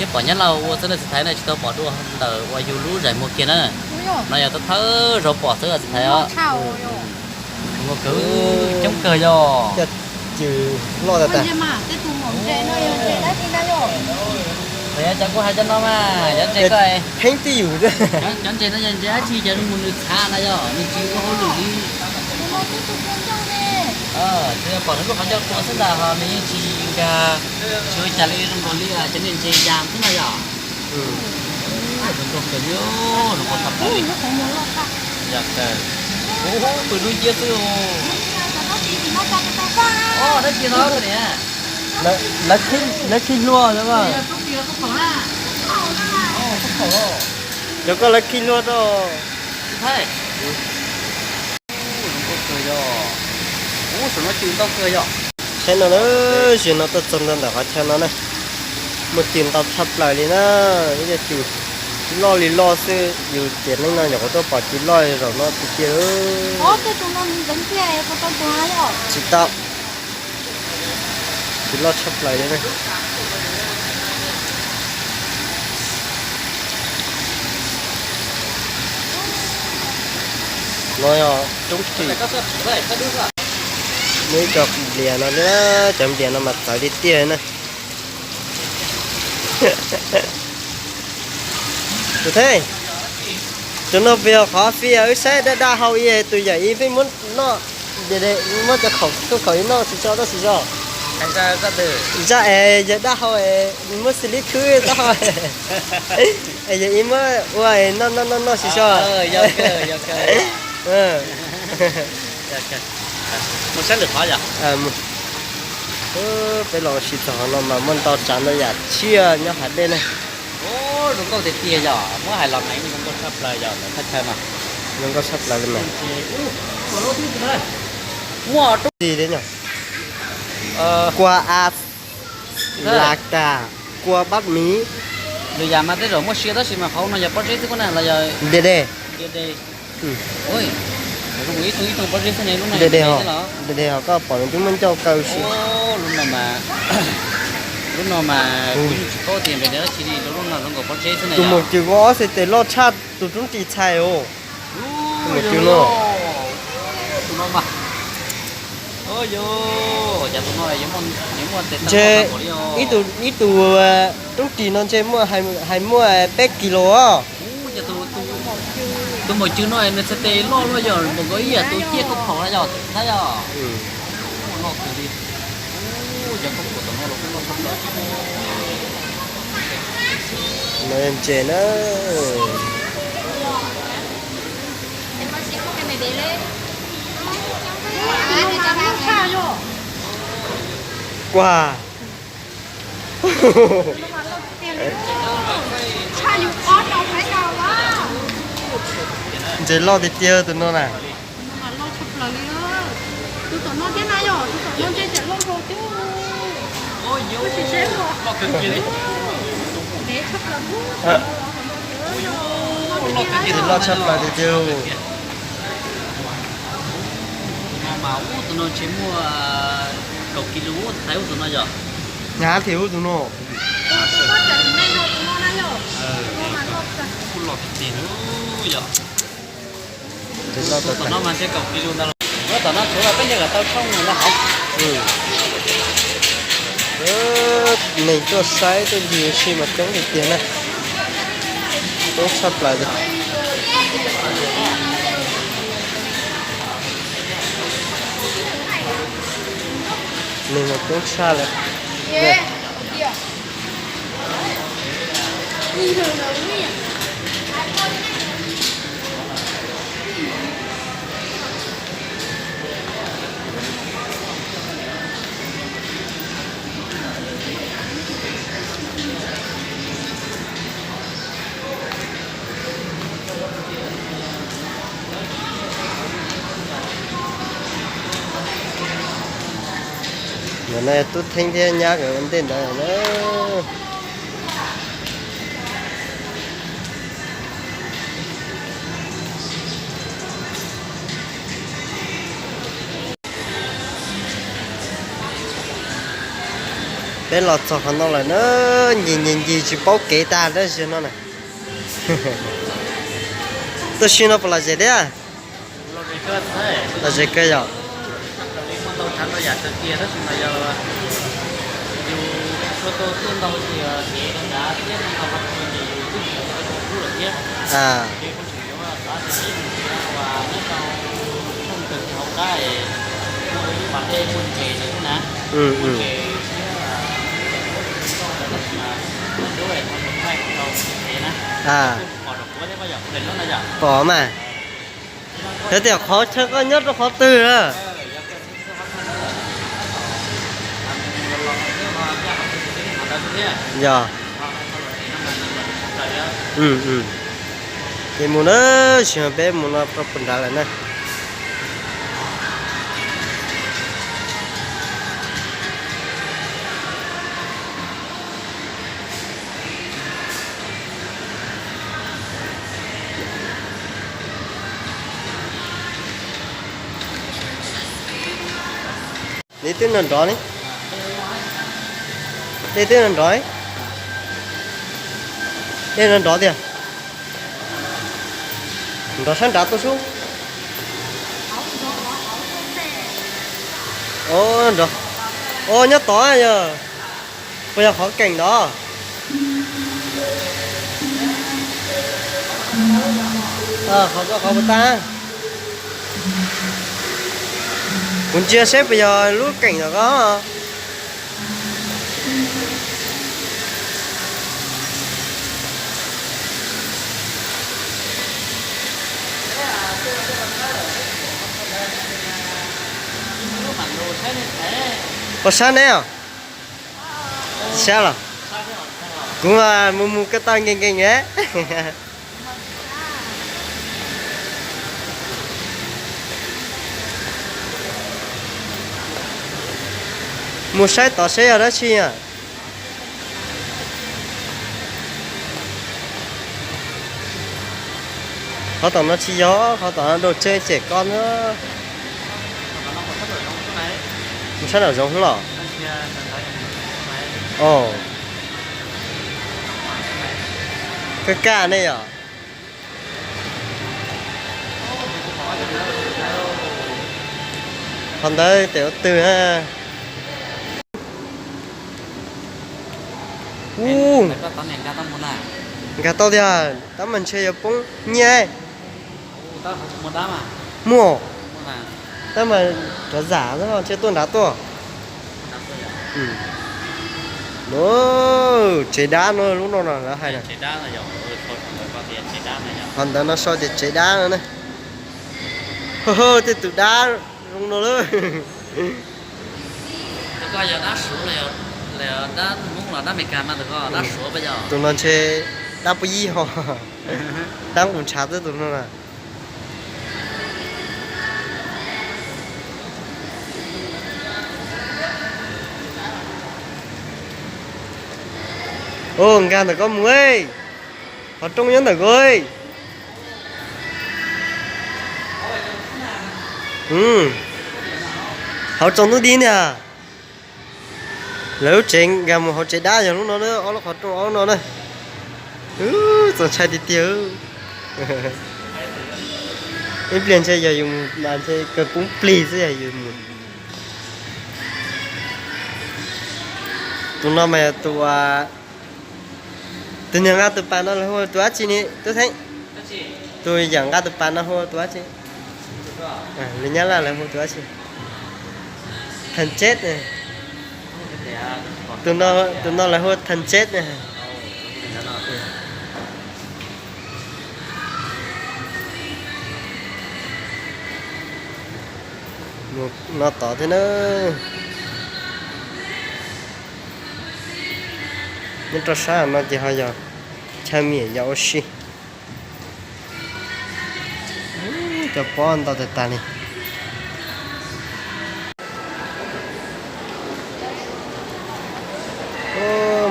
Peb pom Nyab Laj ua xwb na txiv Thaiv, nej tsis tau pom dua ntawm uas yus lub zais muag kiag na. No yog thawj thawj zaug pom xwb txiv Thaiv os. Coob kawg yog. Cov cws loj tas tas. Cov kuv hais cov no mas cov ntses ko, cov ntses no yog ntses dab tsi, cov mus nws txhav na yog nws tsis ua hauj lwm li. Tsis pom nws lub qhov ncauj tua xwb ntag ho nws yeej tsis nkag, tsis ua cas li, zoo nkaus li cov niag ntses yas xwb na yog. Zoo nkauj kawg li, zoo nkauj tshaj plaws li. Yog kawg, kuv pw dub nciab xwb. Dab tsi no niam? Lawv khib hlua. Cov koj lawv khib hlua rau. Zoo nkauj kawg yog. Ub, saum no cws ntau kawg yog. Saib no na, zaum no tuaj txog ntua ntawm qhov chaw no na, muaj cws ntau tshaj plaws li na. Ib co cws loj li loj xwb, yus tiam neej no nyuam qhuav tuaj pom cws loj zaum no tiag tiag. Tsis tau. Cws loj tshaj plaws li na. No yog roob ris. Muaj ib co nplias no thiab, cov nplias no mas txawv tiag tiag na. Tus thej, tus no puas yog qhov fij wb saib daj daj hau ib tus yawm ib pheej muab noj, muab cov khaum khaum khaum ib noj tsis tso tau tsis tso. Zaj es yawg daj hau es muab xws li khwb taub hau es yawg ib muab ua noj noj noj noj tsis tso. Peb los ua si txog qhov no mas muaj ntau tsav ntau yam tshiab nyob hav dej ne. Zoo nkauj tiag tiag yog, muab hais los mas zoo nkauj tshaj plaws yog ntawm thaj chaw no. Zoo nkauj tshaj plaws li mas. Muaj roob ris li no. Kua a la ka, kua bab miv. Lwm yam mas tej zaum muaj sia tab sis mas qhov no yog pob zeb xwb kub na los yog ntiaj dej. Ntiaj dej ho, ntiaj dej ho koj pom nws twb muaj ncauj kaw si. Lub no mas, lub no mas kuv yeej tsis paub tias npe dab tsi li, lub no zoo nkaus pob zeb xwb na. Tus maum cws ko ob xees tes loj tshaj tus roob ris txhais os. Tus maum cws no. Ntshe ib tug, ib tug roob ris no ntshe muaj, hais muaj peb kis lus os. Tus maum cws no nws txhais tes loj luaj yog npaum nkaus ib yam tus ciaj khaub phaum na yog, thiab yog. Loj kawg li. Cov khaub phaum tom no los kuj loj tshaj plaws. No yog ntses na. Kuag. Ntses loj tiag tiag tus no na. Ntses loj tshaj plaws tiag tiag. Tus no mas ub, tus no ntshe muaj kaum kis lus ub, txhais ub tus no yog. Nyab thiab ub tus no. Kuj loj tiag tiag yog. Tus no tom no mas ntshe kaum kis lus ntawd los. Tom no tshuav peb nce kom tau tshooj ntawd hov. Neeg tuaj saib tuaj ncig ua si mas coob tiag tiag na. Coob tshaj plaws li. Neeg mas coob tshaj lawm. Ntawm no Tub Theeb thiab nyab nkawd ua ntej ntawd na. Peb los txog qhov no lawm na, ncig ncig ncig tsis paub kev tag dab tsi no na. Tuaj si no puas lom zem thiab? Lom zem kawg yom. Pom mas. Yog tias qhov chaw koj nyob rau qhov twg a? Yog. Ces mus na, tsis peb mus no rau puag nrad lawm na. Dej twb no nrov ne. Dej twb no nrov. Dej no nrov tiag. Nrov sab nrad tuaj sub. Nrov. O, nyob tod yog. Puas yog qhov keem ntawd? Qhov ko qhov puas tag? Kuv ntsia seb puas yog lub keem ntawm ko. Puas sab neb os? Sab los? Kuv mus mus ko taw nkees nkees ne. Mus saib tod seb yog dab tsi na. Qhov tom no tsis yog, qhov tom no dua tseg cem koj na. Mus sab nraum zoov los? Kaj kaj ne yom. Qhov ntawd tes ua twg na? Ub, nkag tau tiag, tab mas ntshe yuav poob nyiaj. Muaj, tab mas rov zam xwb ntshe tuaj nrad tuaj. No, tsev dab no lub no no lawv hais na. Qhov ntawd no sau tias tsev dab no na. Ho, tej tus dab zoo no lawm. Tus no ntshe dab puag yib ho, dab nqus ntshav xwb tus no na. Nkag ntawm ko mus, qhov rooj nyob ntawm ko. Hauv tsaus ntuj di niag. Lawv lub tsev nkag mus hauv tsev dab yog lub no na, ob lub qhov rooj ob lub no na. Txaus ntshai tiag tiag. Ib pliag ntshe yog yus mus mas ntshe kawg poob plig xwb yog yus mus. Tus no mas yog tus, tus niag nqa tus pas no lawv hu ua tus dab tsi ne Tub Theeb? Tus yam nqa tus pas no hu ua tus dab tsi? Lus Nyab Laj lawv hu ua tus dab tsi? Thaj Tseb. Tus no lawv hu ua Thaj Tseb. Mus no tod thiab na. Nyob rau sab no ces ho yog chaw miam yos ua si. Cov pob ntau tag tag li.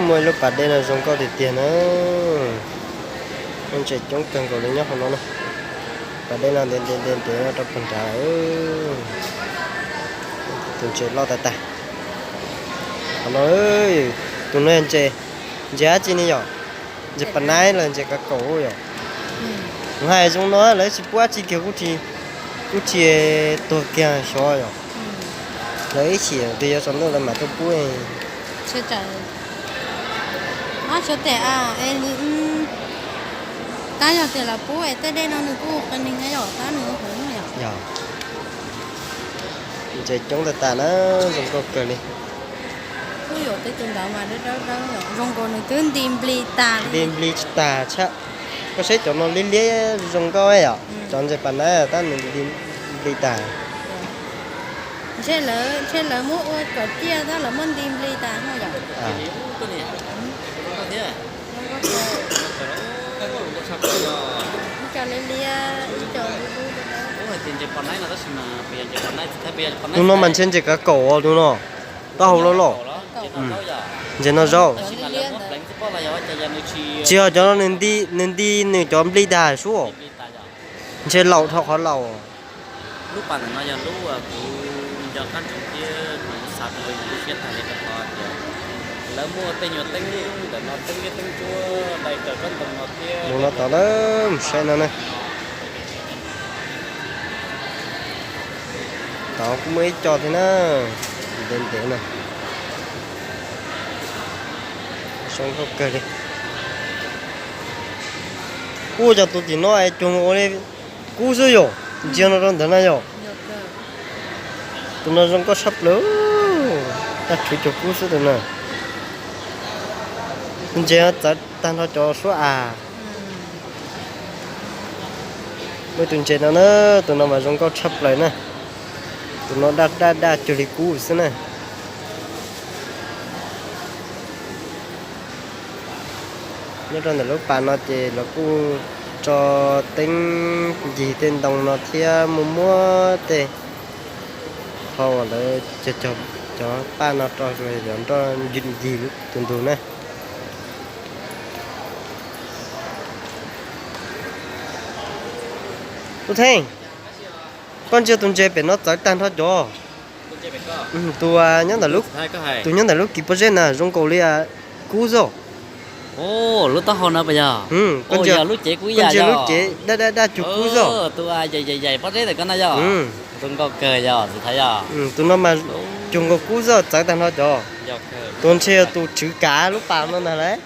Muaj ib lub pas dej no zoo nkauj tiag tiag na. Muaj ntses coob kawg nkaus li nyob hauv no na. Pas dej no ntev ntev ntev ntev no rau puag nrad lawm. Tus ntses loj tag tag. Qhov no, tus no ntses, ntses dab tsi ne yom? Ntses pas naib los ntses kav kaum yom? Kuv hais zoo no lawv tsis pub dab tsi kiag, kuj tsis tuag kiag xyov yom. Lawv ib chim twg yuav tsaus ntuj lawv mam tuaj pub. Xyov tes, tab yog tias lawv pub es tej dej no nws kuj qee neeg na yom, tab nws huv yom. Ntses coob tag tas na, zoo nkauj kawg li. Kuj yuav tej tus ntawd mas dawb dawb, zoo nkaus nws twb nti npli tas li. Nti npli tsis tas tshaj. Koj saib cov no liab liab zoo nkauj yom, cov ntses pas naib tab nws npli tas. Ntshe lawv muab ua kom ciaj tab lawv muab nti npli tas no yom. Ib co liab liab, ib co dub dub. Tus no mas ntshe ntses kav kaum os, tus no. Taub hau loj loj. Ntses no zaub. Tsis yog cov no, nws nti nws cov npli tas sub. Ntshe laus dhau qhov laus. Lub pas ntawm no yog lub kuv nco qab ntsoov thiab kuv xav rau yus lub siab tag li rau qhov tias lawv muaj tej nyuag teeb ntawm no, teeb liab teeb ntsuab dai raws tsob ntoo no thiab. Mus no tod na, mus saib no na. Tod kuj muaj ib co thiab na, ntev ntev na. Zoo nkauj kawg li. Ua cas tus tim no es cuag ua li kub xwb yom, ntsia no rau ntawd na yom. Tus no zoo nkauj tshaj plaws, tag tshwv cuag kub xwb tus no. Tus ntses txawv tag nrho cov suab av. Muaj tus ntses no na, tus no mas zoo nkauj tshaj plaws na. Tus no daj daj daj cuag li kub xwb na. Nyob rau ntawm lub pas no ces lawv kuj tso teeb ncig tej ntoo no thiab muaj muab tej qho uas lawv cog cov paj no rau yuav nroj ncig tus ntug na. Tub Theej, koj ntsia tus ntses pem no txawv tag nrho cov. Tus nyob ntawm lub, tus nyob ntawm lub kis pob zeb na zoo nkaus li kub xwb. Lub taub hau no puas yog? Koj ntsia lub cev daj daj daj cuag kub xwb. Zoo nkauj kawg yog txiv Thaib yog. Tus no mas cuag nkaus kub xwb, txawv tag nrho cov. Tus ntshe yog tus tswv kav lub pas no ntag lauj.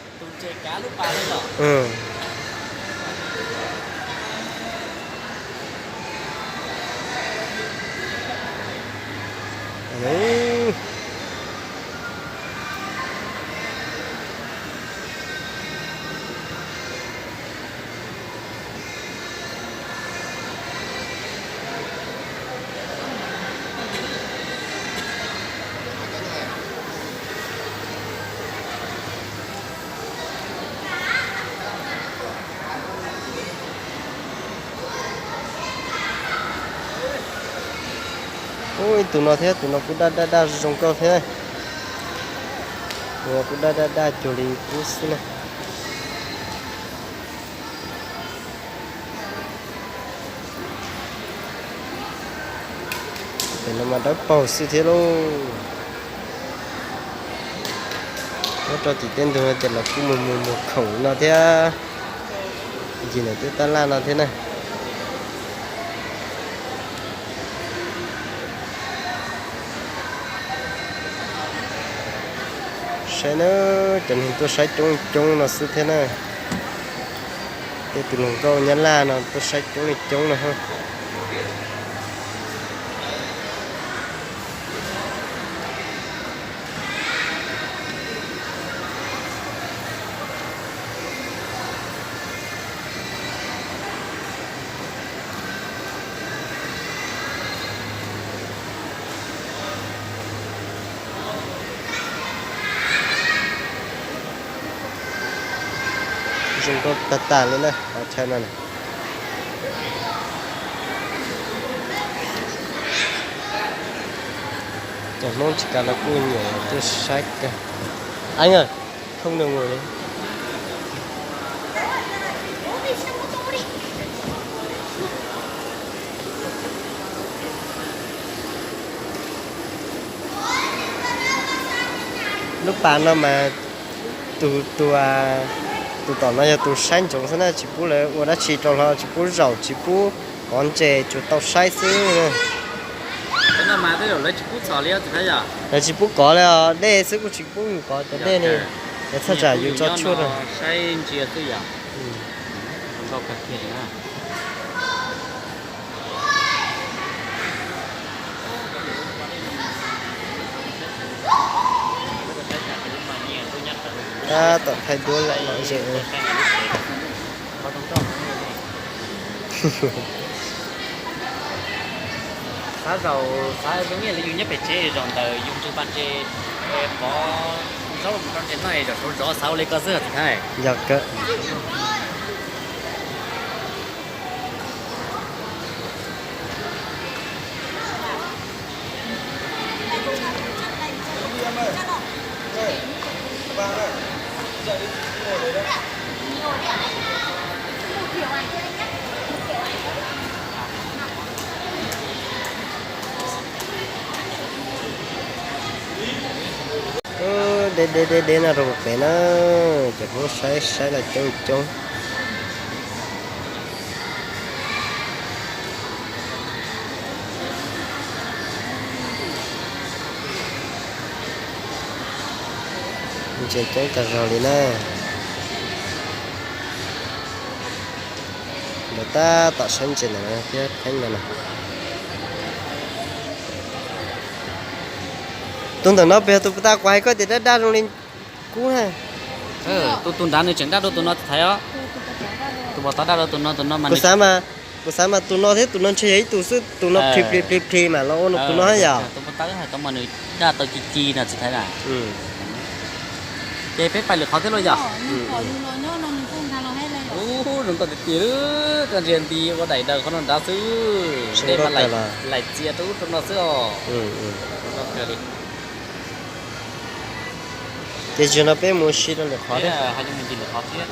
Ub, ib tus no thiab, tus no kuj daj daj daj zoo nkauj thiab. Tus no kuj daj daj daj cuag li kub xwb na. Pem no mas dawb paug xwb thiab lauj. Nyob rau tim tej ntug no ces lawv kuj mus mus mus khoom no thiab. Ncig ntawm tej tab laj no thiab na. Saib na, cov neeg tuaj saib coob coob no xwb thiab na. Tej tus hluas nkauj Nyab Laj no tuaj saib coob li coob no. Zoo nkauj tag tag li na qhov chaw no. Cov Hmoob tsis kav lawv kuj nyiam tuaj saib kawg. Anh ơi, không được ngồi đấy. Lub pas no mas tus, tus, tus tom no yog tus saib ntsoov xwb na, tsis pub lawv ua dab tsi rau hlo, tsis pub zaum, tsis pub kov ntses, tsuas tau saib xwb. Lawv tsis pub kov li os, dej xwb kuj tsis pub yus kov cov dej ne. Lawv thaj tsam yus tso tshuaj rau. Tab tom thaij duab lom lom zem. Xav zaum, xav zoo ib yam li yus nyob pem tsev zaum ntawm yus ntsis pas ntses, pov zaub los rau ntses noj es zaum saum zov xav ua li ko xwb os txiv Thaib. Yog kawg. Deb deb deb deb no rau pem na, cov Hmoob saib saib los coob coob. Ntses coob tag zog li na. Nkawd tab tom saib ntses ntawm no thiab theeb ntawd na. Tus ntawm no pes tus puas tas, kuv hais koj tias daj daj zoo li kub na. Tus, tus nrad nws tseem daj dua tus no txiv Thaib os. Tus pos tod daj dua tus no, tus no mas kuv xav mas, kuv xav mas tus no thiab tus no ntshe yog ib tug xwb, tus no plhis plhis plhis plhis mas los ua tus no yom. Tus pos tod hais tau mas nws daj tau ci ci no txiv Thaib na. Ces peb pais lwm qhov thiab lauj yom. Ub, zoo nkauj tiag tiag, koj ntsia nti ua daim daws qhov no nrad xwb, dej mas laim txias rau ub rau no xwb os. Ces zaum no peb mus ua si rau lwm qhov thiab.